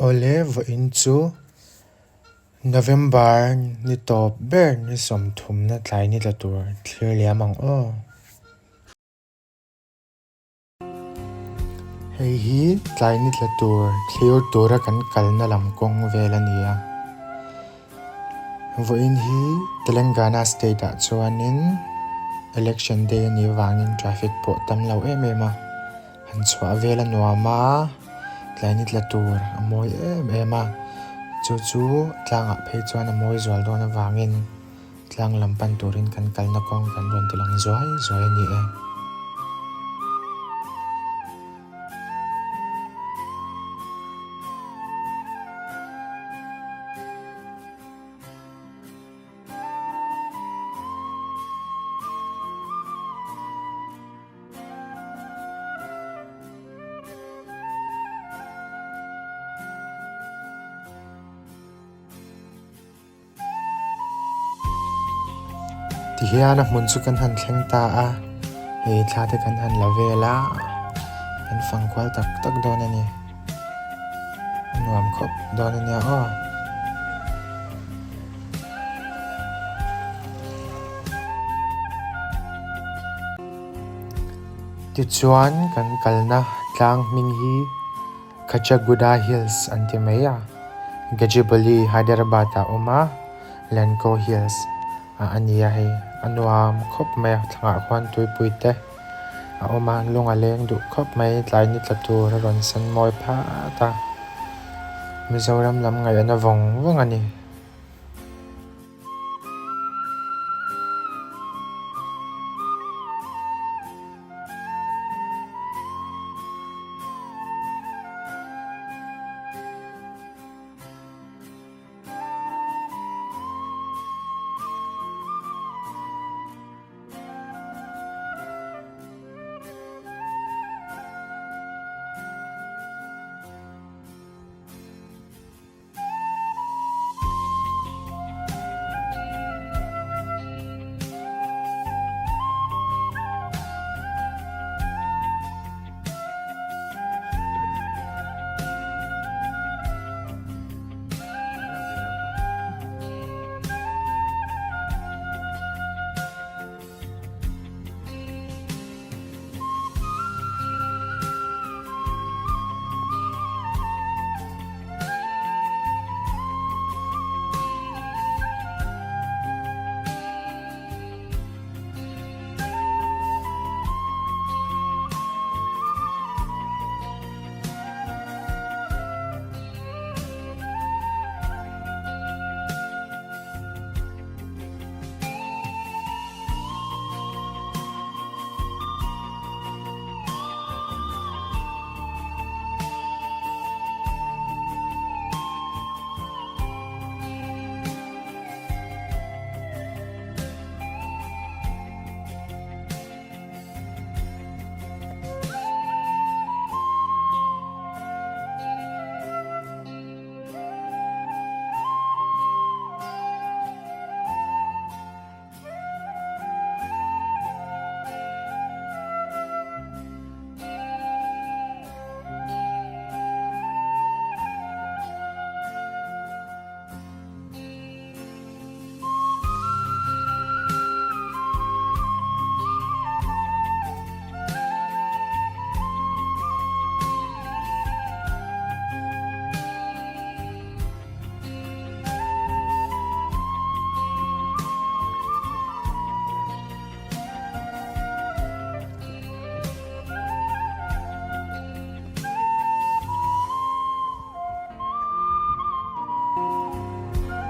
Awle vawiin chu November ni tawp ber ni sawmthumna tlai ni tla tur thlir liam ang aw. Hei hi tlai ni tla tur thlir tura kan kalna lam kawng vel a ni a. Vawiin hi Telangana state ah chuanin election day a nih avangin traffic pawh tam lo em em a. Han chhuah vel a nuam a, tlai ni tla tur a mawi em em a, chu chu tlangah phei chuan a mawi zual dawn avangin tlang lam pan turin kan kalna kawng kan rawn ti lang zuai zuai a ni e. Tihian a hmun chu kan han thleng ta a, hei thla te kan han la vel a, kan fang kual tak tak dawn a ni. A nuam khawp dawn a nia aw. Tichuan kan kalna tlang hming hi Khachaguda Hills an ti mai a, Gajibali Hyderabad ah a awm a, Lanco Hills ah a ni a hei a nuam khawp mai a thlangah khuan tuipui te a awm a lung a leng duh khawp mai tlai ni tla tur a rawn sen mawi phat a Mizoram lam ngaihna vawng vawng a ni.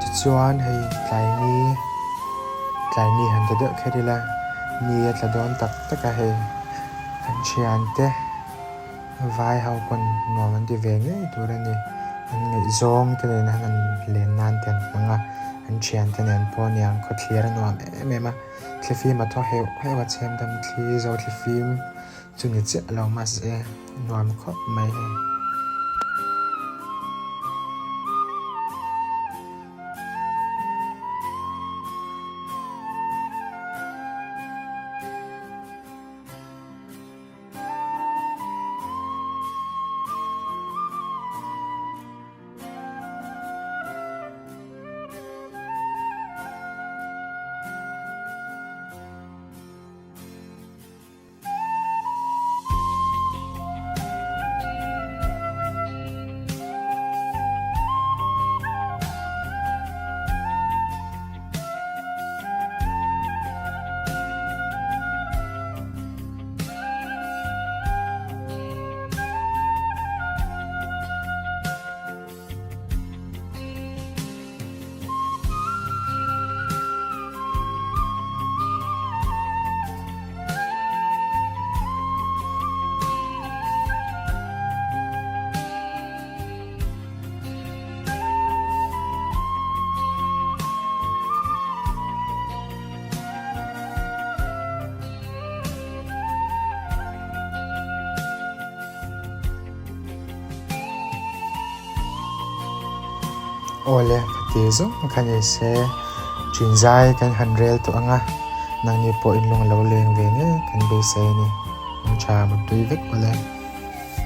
Tichuan hei tlai ni tlai ni han ta deuh kher ila ni a tla dawn tak tak a hei kan thiante Vai ho pawn nuam an ti ve ngei tur a ni. An ngaihzawng te nen han an len nan te an hmang a, an thian te nen pawh aniang khawthlir a nuam em em a, thlifim a thaw heuh heuh a chhem dam thli zo thlifim chu ni chiah lo mahse nuam khawp mai hei. Awle, ka ti zawng kha ni se, ṭin zai kan han rel tawh ang a, nangni pawh in lung a lo leng ve ngei kan beisei a ni. Hmangṭha muttui vek awle.